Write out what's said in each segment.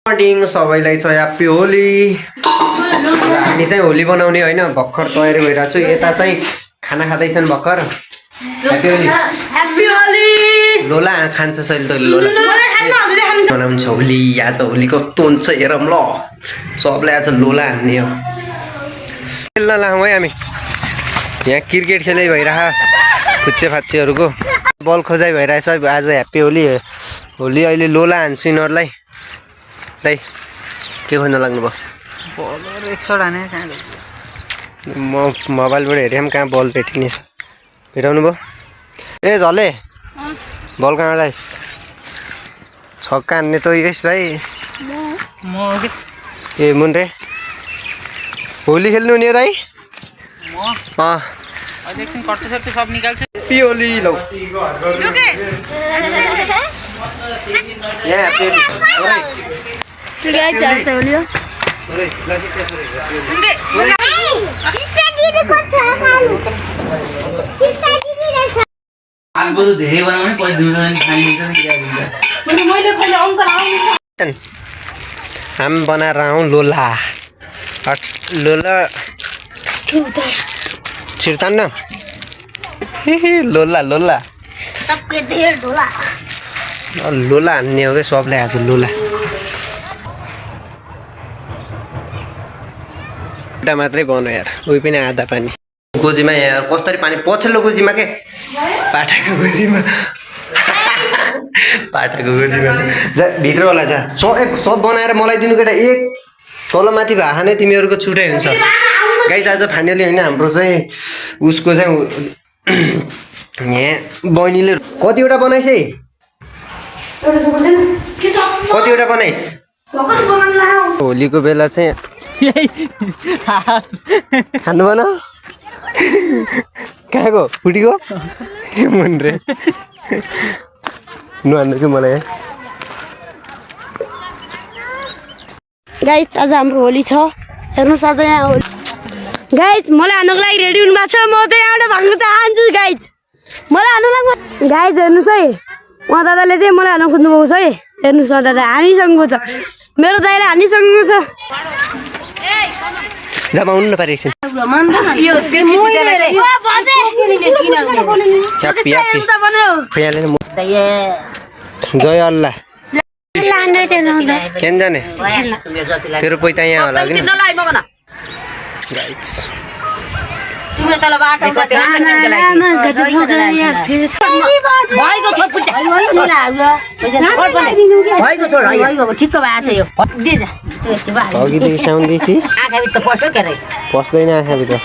Morning सबैलाई चाहिँ happy Holi. हामी चाहिँ होली बनाउने होइन भर्खर तयारी भइरहेको छु। यता चाहिँ खाना खाँदैछन् भर्खर। ह्याप्पी होली लोला खान्छ सहिले त लोला बनाउँछ होली। आज होली कस्तो हुन्छ हेरौँ ल। सबलाई आज लोला हान्ने हो। खेल्न लाउँ है हामी। यहाँ क्रिकेट खेलै भइरह फुच्चे फाच्चेहरूको बल खोजाइ भइरहेछ। आज ह्याप्पी होली होली अहिले लोला हान्छु यिनीहरूलाई। दाइ के खोज्न लाग्नु भयो? म मोबाइलबाट हेरेँ पनि कहाँ बल भेटिने छ। भेटाउनु भयो? ए झले बल कहाँबाट आइस? छक्का हान्ने त यस भाइ ए मुन रे होली खेल्नु नि हो दाइ? होली लौ हम बना रहा हूँ लोला। लोला छिर्तान न लोला लोला लोला हान्ने हो क्या सबलाई आज लोला। एउटा मात्रै बनायो यार। उही पनि आधा पानी गोजीमा। यहाँ कसरी पानी पछिल्लो गोजीमा के पाठाको गोजीमा पाठाको गोजीमा जा भित्र होला। जा सब बनाएर मलाई दिनु केटा। एक तल माथि भए नै तिमीहरूको छुट्टै हुन्छ। गाइस आज फाइनली होइन हाम्रो चाहिँ उसको चाहिँ यहाँ बहिनीले कतिवटा बनाइस है? कतिवटा बनाइस? होलीको बेला चाहिँ खानु भन कहाँको फुटीको मन रे नुहान्नु कि मलाई। गाइस आज हाम्रो होली छ। हेर्नुहोस् आज यहाँ होली। गाइस मलाई हान्नुको लागि रेडी हुनु भएको छ। म त यहाँबाट भाग्नु चाहन्छु गाइस। मलाई हान्नु लाग्छ गाइस। हेर्नुहोस् है उहाँ दादाले चाहिँ मलाई हान्न खोज्नु भएको छ है। हेर्नुहोस् न दादा हामीसँग छ। मेरो दाइलाई हामीसँग छ। जब आउनु नपारे एकछिन। जय अल्लाह केन जाने तेरो पैता यहाँ होला कि पस्दैन आँखाभित्र।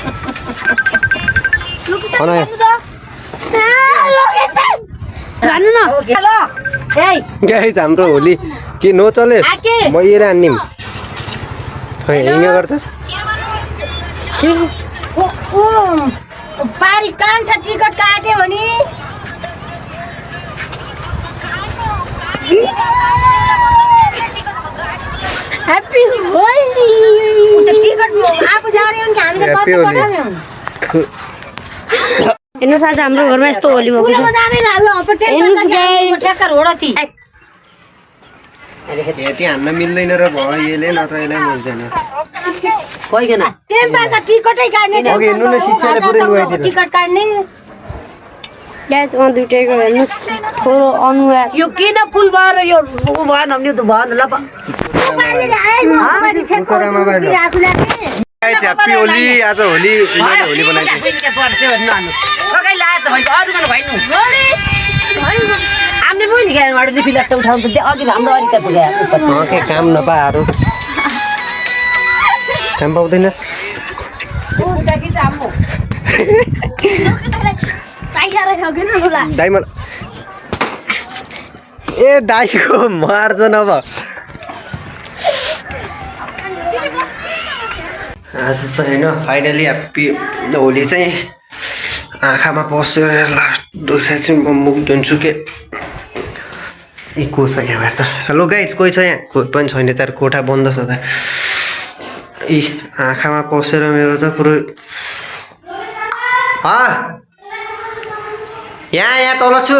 हाम्रो होली के नचलेस् म हेर हान्निम हिँड्ने गर्छस्। पारी कान्छ टिकट काट्यो भने ह्याप्पी होली। उता टिकट आफू जाने हो नि हामीले कति पठाउने हो। हेर्नुहोस् आज हाम्रो घरमा यस्तो होली भएको छ। हेर्नुहोस् गाइस ठ्याक्कर होडा थी यति हान्न मिल्दैन र भयो यसले नत्र यसलाई मिल्दैन। होइन टेम्पाका टिकटै काट्ने अघि हेर्नु न शिक्षाले पुरै लुगाइदिनु। टिकट काट्ने गाइस उहाँ दुईटैको हेर्नुहोस् थोरो अनुहार। यो किन फुल भएर यो भएन भने त भएन ल। ह्याप्पी होली। आज होली होली बनाइदियो। काम नपाएर काम पाउँदैनस्। दाइ मलाई ए दाइको मार्छ नभ। आज चाहिँ होइन फाइनली ह्याप्पी होली चाहिँ आँखामा पसेर लास्ट एकछिन म मुख धुन्छु के। ए को छ यहाँ हेर्छ? हेलो गाइज कोही छ यहाँ? कोही पनि छैन तर कोठा बन्द छ त। ए आँखामा पसेर मेरो त पुरै यहाँ तल छु।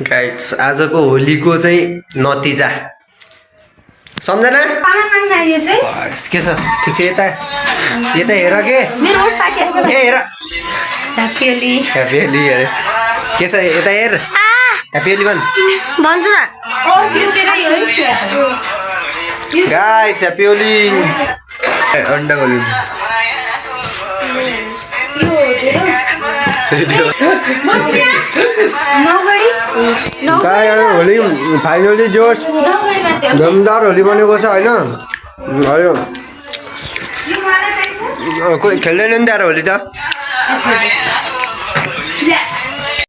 गाइड्स आजको होलीको चाहिँ नतिजा सम्झना के छ ठिक छ यता यता हेर के ए हेर ह्याप्पी होली अरे के छ यता हेर ह्याप्पी होली भन्छु न गाइस ह्याप्पी होली अन्डा होली होली फाइनली जोस दमदार होली बनेको छ होइन कोही खेल्दैन नि त होली त